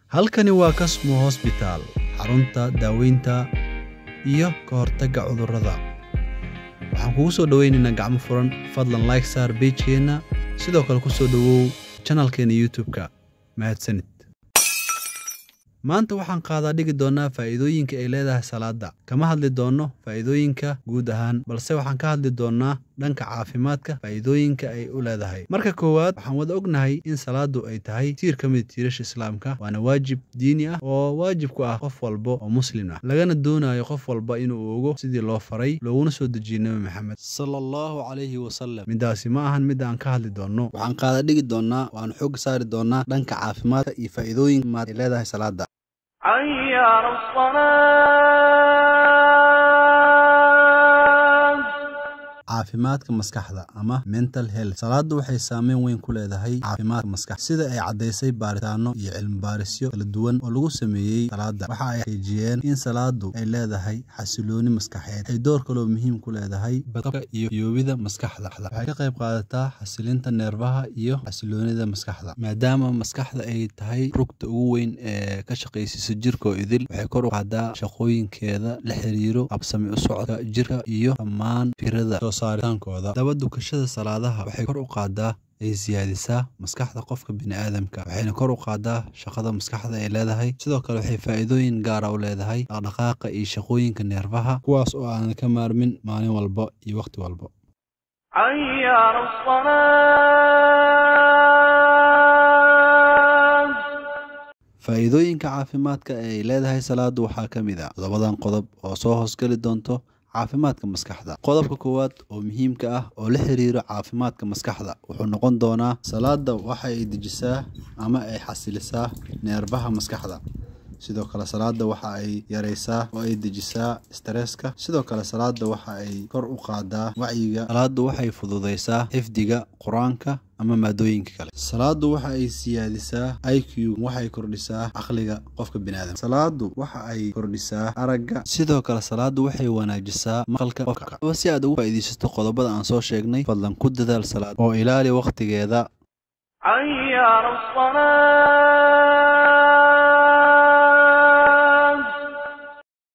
Halkani waa Kasmo Hospital, xarunta daaweynta iyo ka hortagga cudurrada. Waxaan kugu soo dhoweynaynaa gacmo furan. Fadlan like saar page-keena, sidoo kale ku soo dhowow channelkeena YouTube-ka. Mahadsanid. Maanta waxaan qaadaa dhigi doonaa faa'iidooyinka ay leedahay salaada. Kama hadli doono faa'iidooyinka guud ahaan, balse waxaan ka hadli doonaa dhanka caafimaadka faa'iidooyinka ay u leedahay. Marka koowaad, waxaan wada ognahay in salaadu ay tahay tiir ka mid tiirasha Islaamka, waana waajib diini ah oo waajib ku ah qof walba oo muslim ah, lagana doonayo qof walba inuu ogo sidii loo faray looguna soo dejiyey Nabi Maxamed sallallahu calayhi wasallam. Midaasi ma ahan midda aan ka hadli doono. Waxaan qaada dhigi doonaa, waanu xoog saari doonaa dhanka caafimaadka iyo faa'iidooyinka ay leedahay salaada. حي على الصلاة. Caafimaadka maskaxda ama mental health. Salaadu waxay saameyn weyn ku leedahay caafimaadka maskaxda, sida ay caddaysay baaritaano iyo cilmi baarisyo kala duwan oo lagu sameeyey salaada. Waxa ay xaqiijiyeen in salaadu ay leedahay xasilooni maskaxeed. Waxay door kaloo muhiim ku leedahay badqabka iyo fayoobida maskaxda. Waxay ka qayb qaadataa xasilinta neerfaha iyo xasiloonida maskaxda. Maadaama maskaxda ay tahay rugta ugu weyn ee ka shaqaysiisa jirka oo idil, waxay kor u qaadaa shaqooyinkeeda la xiriiro habsami u socodka jirka iyo dhammaan fikrada soo saaritaankooda. Daba dukashada salaadaha waxay kor u qaadaa ay siyaadisaa maskaxda qofka bini'aadamka, waxayna kor u qaadaa shaqada maskaxda ay leedahay. Sidoo kale waxay faa'iidooyin gaara u leedahay dhaqdhaqaaqa iyo shaqooyinka neerfaha, kuwaas oo aanan ka maarmin maalin walba iyo waqti walba. حي على الصلاة. Faa'iidooyinka caafimaadka ee ay leedahay salaadu waxaa ka mid ah toddobadan qodob oo soo hoosgali doonto caafimaadka maskaxda. Qodobka koowaad oo muhiimka ah oo la xiriiro caafimaadka maskaxda wuxuu noqon doonaa: salaada waxa ay dejisaa ama ay xasilisaa neerfaha maskaxda. Sidoo kale salaada waxa ay yareysaa oo ay dejisaa stresska. Sidoo kale salaada waxa ay kor u qaadaa wacyiga. Salaadu waxay fududeysaa xifdiga Qur-aanka ama maadooyinka kale. Salaadu waxa ay siyaadisaa IQ, waxay kordhisaa caqliga qofka bini'aadamka. Salaadu waxa ay kordhisaa aragga. Sidoo kale salaadu waxay wanaajisaa maqalka qofka. Si aad ugu faa'iidaysato qodobada aan soo sheegnay, fadlan ku dadaal salaad oo ilaali waqtigeeda. حي على الصلاة.